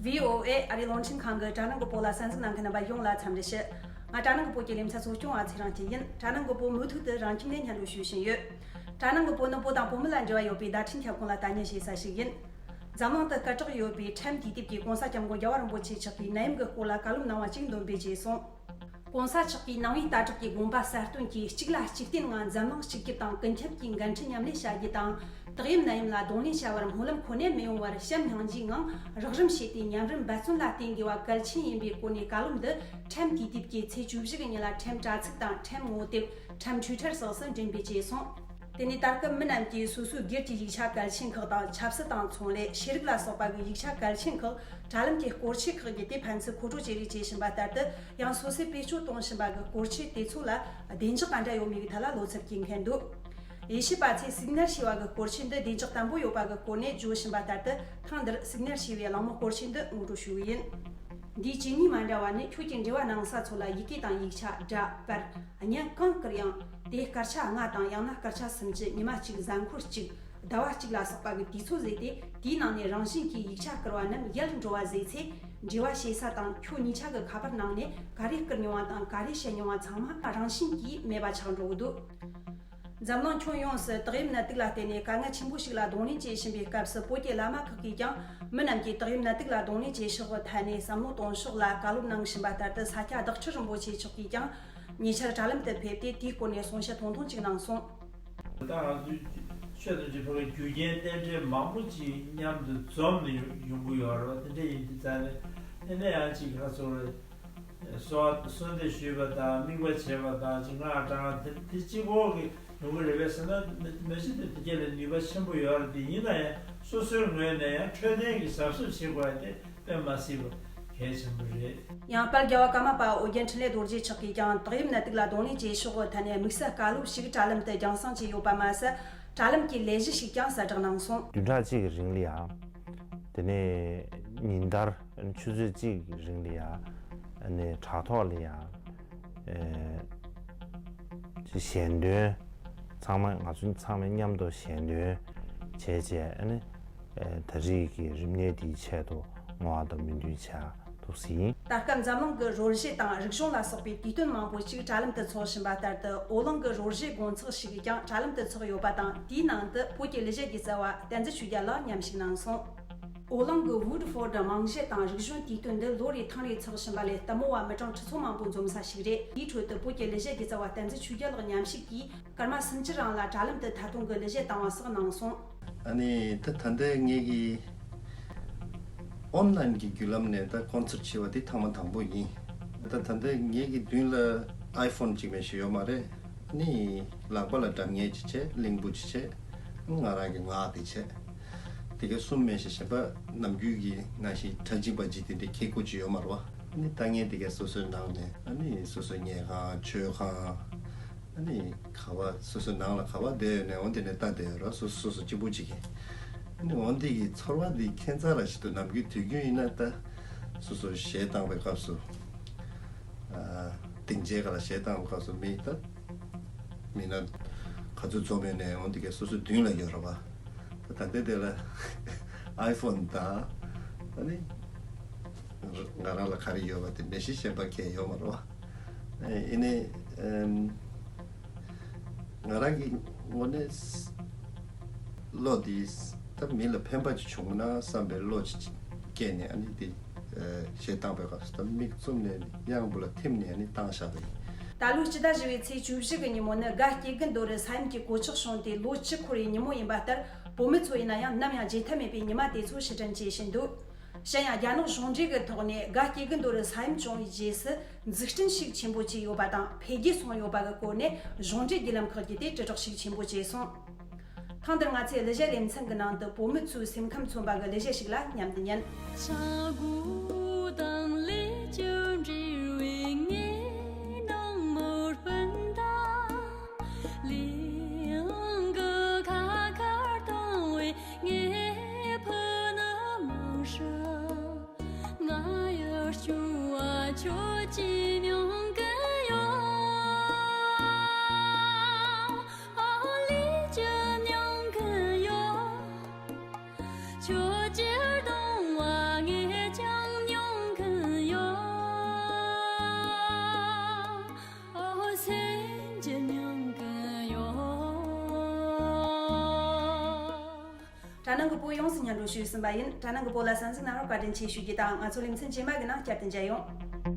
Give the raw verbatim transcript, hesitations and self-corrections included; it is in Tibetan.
བྷི་ཨོ་ཨེ་ཨ་རིའི་རླུང་འཕྲིན་ཁང་གི་དྲ་ནང་གི་བོད་ལ་གསན་གཟིགས་གནང་མཁན་རྣམ་པ་ཡོངས་ལ་འཚམས་འདྲི་ཞུ། ང་དྲ་ནང་གི་བོད་ཀྱི་ལེ་ཚན་གཙོ་སྐྱོང་བ་ཚེ་རིང་སྐྱིད་ཡིན། དྲ་ནང་གི་བོད་མུ་མཐུད་དུ་རང་ཁྱིམ་ནས་སྙན་སྒྲོན་ཞུ་བཞིན་ཡོད། དྲ་ནང་གི་བོད་ནི་བོད་དང་བོད་མི་ལ་འབྲེལ་བ་ཡོད་པའི་བརྡ་འཕྲིན་ཁྱབ་ཁོངས་ལ་ལྟ་ཉན་བྱེད་ས་ཞིག་ཡིན། འཛམ་གླིང་དུ་སྐད་གྲགས་ཡོད་པའི་ཁྲེམ་དུས་དེབ་ཀྱིས་༸གོང་ས་༸སྐྱབས་མགོན་རྒྱལ་བ་རིན་པོ་ཆེ་མཆོག་གིས་ནད་ཡམས་ཀྱི་སྐོར་ལ་བཀའ་སློབ་གནང་བ་གཅིག་འདོན་སྤེལ་བྱས་སོང་། ༸གོང་ས་མཆོག་གིས་ནང་པའི་ལྟ་གྲགས་ཀྱི་དགོངས་པ་གསལ་སྟོན་གྱིས་གཅིག་ལ་གཅིག་བརྟེན་ངང་འཛམ་གླིང་གཅིག་གྱུར་དང་ཀུན་ཁྱབ་ཀྱི་འགན་འཁྲི་མཉམ་ལེན་བྱ་རྒྱུ་དང་། དག་ཡམས་ནད་ཡམས་ལ་གདོང་ལེན་བྱ་བར་སྨོན་ལམ་ཁོ་ནས་མི་ཡོང་བར་བྱམས་སྙིང་རྗེའི་ངང་རོགས་རམ་བྱས་ཏེ་མཉམ་རུབ་འབད་བརྩོན་ལ་བརྟེན་དགོས་པ་གལ་ཆེན་ཡིན་པའི་སྐོར་ནས་བཀའ་སློབ་འདི་ཁྲེམ་དུས་དེབ་ཀྱིས་ཚེས་བཅུ་བཞི་གི་ཉིན་ལ་ཁྲེམ་དྲ་ཚིགས་དང་ཁྲེམ་ངོ་དེབ། ཁྲེམ་ཊུའི་ཊར་སོགས་སུ་འགྲེམས་སྤེལ་བྱས་སོང་། དེ་ནས་ད་སྐབས་མི་རྣམས་ཀྱིས་སོ་སོའི་སྒེར་གྱི་ཡིག་ཆ་གལ་ཆེན་ཁག་དང་ཆབ་སྲིད་དང་ཚོང་ལས་ཤེས་རིག་ལ་སོགས་པ་གི་ཡིག་ཆ་གལ་ཆེན་ཁག་དྲ་ལམ་གྱི་སྐོར་ཆས་ཁག་བརྒྱུད་དེ་ཕན་ཚུན་མཁོ་སྤྲོད་བྱེད་རེས་བྱེད་བཞིན་པ་ལྟར་དུ། ཡང་སོ་སོས་བེད་སྤྱོད་གཏོང་བཞིན་པ་གི་སྐོར་ཆས་དེ་ཚོ་ལ་བདེ་འཇགས་ག་འདྲ་ཡོད་མེད་ཀྱི་ཐད་ལ་བློ་འཚབ་སྐྱེ་མཁན་འདུག་དབྱེ་ཞིབ་པ་ཚོས་སིག་ནལ་ཞེས་པ་གི་སྐོར་ཆས་འདི་བདེ་འཇགས་བརྟན་པོ་ཡོད་པ་གི་སྐོར་ནས་བརྗོད་བཞིན་པ་ལྟར་དུ། ཐེངས་འདིར་སིག་ནལ་ཞེས་པའི་གླེང་མོལ་སྐོར་ཆས་འདི་ངོ་སྤྲོད་ཞུ་གི་ཡིན། འདིའི་བཅུ་གཉིས་མ་འདྲ་བ་ནི་ཁྱོད་ཀྱི་འབྲེལ་བ་གནང་ས་ཚོ་ལ་ཡི་གེ་དང་ཡིག་ཆ་སྒྲ་པར་བརྙན་གང་བསྐུར་ཡང་། དེ་སྐར་ཆ་ལྔ་དང་ཡང་ན་སྐར་ཆ་སུམ་ཅུ། ཉི་མ་གཅིག་གཟའ་འཁོར་གཅིག་ཟླ་བ་གཅིག་ལ་སོགས་པ་གི་དུས་ཚོད་བཟོས་ཏེ། དེའི་ནང་ནས་རང་བཞིན་གྱིས་ཡིག་ཆ་བསྐུར་བ་རྣམས་ཡལ་འགྲོ་བ་བཟོས་ཚེ། འབྲེལ་བ་བྱེད་ས་དང་ཁྱོད་གཉིས་ཆ་གི་ཁ་པར་ནང་ནས་ག་རེ་བསྐུར་མྱོང་བ་དང་ག་རེ་བཤད་མྱོང་བ་ཚང་མ་རང་བཞིན་གྱིས་མེད་པ་ཆགས་འགྲོ་གི་འདུག་འཛམ་གླིང་ཁྱོན་ཡོངས་སུ་ཏོག་དབྱིབས་ནད་དུག་ལ་བརྟེན་ནས་དཀའ་ངལ་ཆེན་པོ་ཞིག་ལ་གདོང་ལེན་བྱེད་བཞིན་པའི་སྐབས་སུ། བོད་ཀྱི་བླ་མ་ཁག་གིས་ཀྱང་མི་རྣམས་ཀྱིས་ཏོག་དབྱིབས་ནད་དུག་ལ་གདོང་ལེན་བྱེད་ཕྱོགས་ཀྱི་ཐད་ནས་བསམ་བློ་གཏོང་ཕྱོགས་ལ་བཀའ་སློབ་གནང་བཞིན་པ་ལྟར་དུ། ས་སྐྱ་བདག་ཁྲི་རིན་པོ་ཆེ་མཆོག་གིས་ཀྱང་ཉེ་ཆར་དྲ་ལམ་དུ་ཕེབས་ཏེ། དེའི་སྐོར་ནས་གསུང་བཤད་ཐུང་ཐུང་ཅིག་གནང་སོང་། ད་ང་ཚོའི་ཆེད་དུ་ཅིག་ཕ་གི་རྒྱུ་རྐྱེན་རྟེན་འབྲེལ་མང་པོ་ཅིག་མཉམ་དུ་འཛོམས་ནས་ཡོང་གི་ཡོད་རེད་བ། དེ་འདྲ་ཡིན་དུས་ཙང་ནས་ཨེ་ནས་ཡང་ཅིག་ཁ་ཚོར་གསོལ་བ་གསོལ་འདེབས་ཞུས་པ་དང་། དམིགས་པ་བྱས་པ་དང་། ཅིག་སྔགས་བགྲང་བ་དེ་དེ་གཅིག་པོ་གི་ཡོང་གི་རེད་པས་ཟེར་ན། མི་མི་ཤེས་ཏེ། དེ་གས་ལ་ནུས་པ་ཆེན་པོ་ཡོད་རེད། དེ་ཡིན་ན་ཡང་སོ་སོའི་ངོས་ནས་ཡང་འཕྲོད་བསྟེན་གྱི་གཟབ་གཟབ་བྱེད་དགོས་ཡ་དེ་དཔེ་མ་སྲིད་པ་གལ་ཆེན་པོ་རེད། ཡང་དཔལ་རྒྱལ་བ་ཀརྨ་པ་ཨོ་རྒྱན་འཕྲིན་ལས་རྡོ་རྗེ་མཆོག་གིས་ཀྱང་ཏོག་དབྱིབས་ནད་དུག་ལ་གདོང་ལེན་བྱེད་ཕྱོགས་ཀྱི་ཐད་ནས་དམིགས་བསལ་བཀའ་སློབ་ཞིག་དྲ་ལམ་དུ་རྒྱང་སྲིང་བྱས་ཡོད་པ་མ་ཟད། དྲ་ལམ་གྱི་ལས་གཞི་ཞིག་ཀྱང་གསལ་བསྒྲགས་གནང་སོང་། བདུན་ཕྲག་གཅིག་གི་རིང་ལ་ཡང་། དེ་ནས་ཉིན་ལྟར་ཆུ་ཚོད་གཅིག་གི་རིང་ལ་ཡང་། ཨ་ནི་དྲ་ཐོག་ལ་ཡང་། ཨེ། ཅིག་ཞལ་འདོན། ཚང་མ་ང་ཚོ་ཚང་མས་མཉམ་དུ་ཞལ་འདོན་བྱས་བྱས། ཨ་ནི་ཨེ། ད་རེས་ཀྱི་རིམས་ནད་འདིའི་ཆེད་དུ་བསྔོ་བ་དང་སྨོན་འདུན་བྱ་ཐུབ་ཟིན། ད་སྐབས་འཛམ་གླིང་གི་རོལ་གཞས་དང་རིག་གཞུང་ལ་སོགས་པའི་དུས་སྟོན་མང་པོ་ཞིག་དྲ་ལམ་དུ་འཚོགས་བཞིན་པ་ལྟར་དུ། ཨོ་གླིང་གི་རོལ་གཞས་དགོང་ཚོགས་ཤིག་ཀྱང་དྲ་ལམ་དུ་འཚོགས་ཡོད་པ་དང་། དེའི་ནང་དུ་བོད་ཀྱི་གླུ་གཞས་ཀྱི་རྩ་བ་བསྟན་འཛིན་ཆོས་རྒྱལ་ལགས་མཉམ་ཞུགས་གནང་སོང་། ཨོ་གླིང་གི་Woodford རྨང་གཞི་དང་རིག་གཞུང་དུས་སྟོན་འདི་ལོ་རེའི་ཐེངས་རེ་འཚོགས་བཞིན་པ་ལས། ལྟད་མོ་བ་མི་གྲངས་ཁྲི་ཚོ་མང་པོ་འཛོམས་ས་ཞིག་རེད། དེའི་ཁྲོད་དུ་བོད་ཀྱི་གླུ་གཞས་ཀྱི་རྩ་བ་བསྟན་འཛིན་ཆོས་རྒྱལ་ལགས་མཉམ་ཞུགས་ཀྱིས་སྐར་མ་སུམ་ཅུ་རིང་ལ་དྲ་ལམ་དུ་ཐད་གཏོང་གི་གླུ་གཞས་བཏང་བ་སོགས་གནང་སོང་། ཨ་ནི་ད་ད་ལྟ་ངེད་ཀྱི་ཨོན་ལན་གྱི་བརྒྱུད་ལམ་ནས་ད་ཀོན་སར་ཊི་བྱེད་པ་འདི་ཐེངས་མ་དང་པོ་ཡིན། ད་ད་ལྟ་ངེད་ཀྱི་མདུན་ལ་ཨའི་ཕོན་གཅིག་མེད་ཞིག་ཡོད་མ་རེད། ཨ་ནི་ལག་པ་ལ་སྒྲ་སྙན་ཅིག་བྱས། གླིང་བུ་ཅིག་བྱས། ང་རང་གི་ངག་དེ་བྱས། དེ་ག་གསུམ་མེད་ཞིག་གཞན་པ་ནམ་རྒྱུན་གྱི་ནང་བཞིན་གྲ་འཇིགས་པ་འཇིགས་དེ་འདྲའི་ཁེ་ཁུར་ཅིག་ཡོད་མ་རེད་བ། ཨ་ནི་ལྟ་ངན་དེ་ག་སོ་སོའི་ནང་ནས། ཨ་ནི་སོ་སོའི་ཉལ་ཁང་། མཆོད་ཁང་། ཨ་ནི་ག་བ་སོ་སོའི་ནང་ལ་ག་བ་བསྡད་ཡོད་ནའི་འོ་དེ་ནས་ལྟ་བསྡད་ཡོད་རེད། སོ་སོ་སོ་སོ་གཅིག་པུ་གཅིག་གིས། ཨ་ནི་འོ་འདི་གི་ཚོར་བ་འདི་ཁྱད་མཚར་ར་ཞིག་འདུག་ནམ་རྒྱུན་དུས་རྒྱུན་ཡིན་ན་ད་སོ་སོ་གཞས་བཏང་བའི་སྐབས་སུ། ཨ། སྡིངས་ཆའི་སྒང་ལ་གཞས་བཏང་བའི་སྐབས་སུ་མི་ད་མི་སྣ་ག་ཚོད་འཛོམས་ཡོད་ནའི་འོ་འདི་ག་སོ་སོའི་མདུན་ལ་ཡོད་རེད་བ། ད་ད་ལྟའི་དེ་ལ་ཨའི་ཕོན་དང་། ཨ་ནི་ང་རང་ལ་ག་རེ་ཡོད་པ་དེ་མེད་ཞིག་གཞན་པ་གང་ཡོད་མ་རེད་བ། ཨེ་ནས་ཨམ། ང་རང་གི་ངོས་ནས་བློ་འདི་ད་མི་ལ་ཕན་པ་ཅིག་བྱུང་ན་བསམ་པའི་བློ་ཅིག་སྐྱེས་ནས། ཨ་ནི་དེ་གཞས་བཏང་པའི་སྐབས་སུ་ད་མིག་བཙུམ་ནས་གཡང་འབུ་ལ་ཐིམ་ནས། ཨ་ནི་བཏང་བཞག་པ་ཡིན། ད་ལོའི་སྤྱི་ཟླ་བཞི་པའི་ཚེས་བཅུ་བཞི་གི་ཉིན་མོ་ནི་དགའ་སྐྱེ་དགུ་མདོ་རུ་ས་ཡོམ་གྱི་གོད་ཆག་བྱུང་སྟེ་ལོ་བཅུ་འཁོར་བའི་ཉིན་མོ་ཡིན་པ་ལྟར། བོད་མི་ཚོ་ཡིན་ན་ཡང་ནམ་ཡང་བརྗེད་ཐབས་མེད་པའི་ཉི་མ་དེ་ཚོ་ཕྱིར་དྲན་བྱེད་བཞིན་འདུག་གཞན་ཡང་རྒྱ་ནག་གཞུང་འབྲེལ་གྱི་ཐོག་ནས་དགའ་སྐྱེ་དགུ་མདོ་རུ་ས་ཡོམ་བྱུང་བའི་རྗེས་སུ་འཛུགས་སྐྲུན་ཤུགས་ཆེན་པོ་བྱས་ཡོད་པ་དང་འཕེལ་རྒྱས་སོང་ཡོད་པ་གི་སྐོར་ནས་གཞུང་འབྲེལ་བརྒྱུད་ལམ་ཁག་བརྒྱུད་དེ་དྲིལ་བསྒྲགས་ཤུགས་ཆེན་པོ་བྱས་སོང་། ཐེངས་འདིར་ང་ཚོས་གླུ་གཞས་ལེ་ཚན་གྱི་ནང་དུ་བོད་མི་ཚོའི་སེམས་ཁམས་མཚོན་པ་གི་གླུ་གཞས་ཤིག་ལ་མཉམ་དུ་ཉན། གི་བོད་ཡོངས་སུ་སྙན་སྒྲོན་ཞུས་ཟིན་པ་ཡིན། དྲ་ནང་གི་བོད་ལ་གསན་གཟིགས་གནང་བར་བཀའ་དྲིན་ཆེ་ཞུ་རྒྱུ་དང་། ང་ཚོ་ལེ་ཚན་རྗེས་མ་གི་ནང་བསྐྱར་དུ་མཇལ་ཡོང་།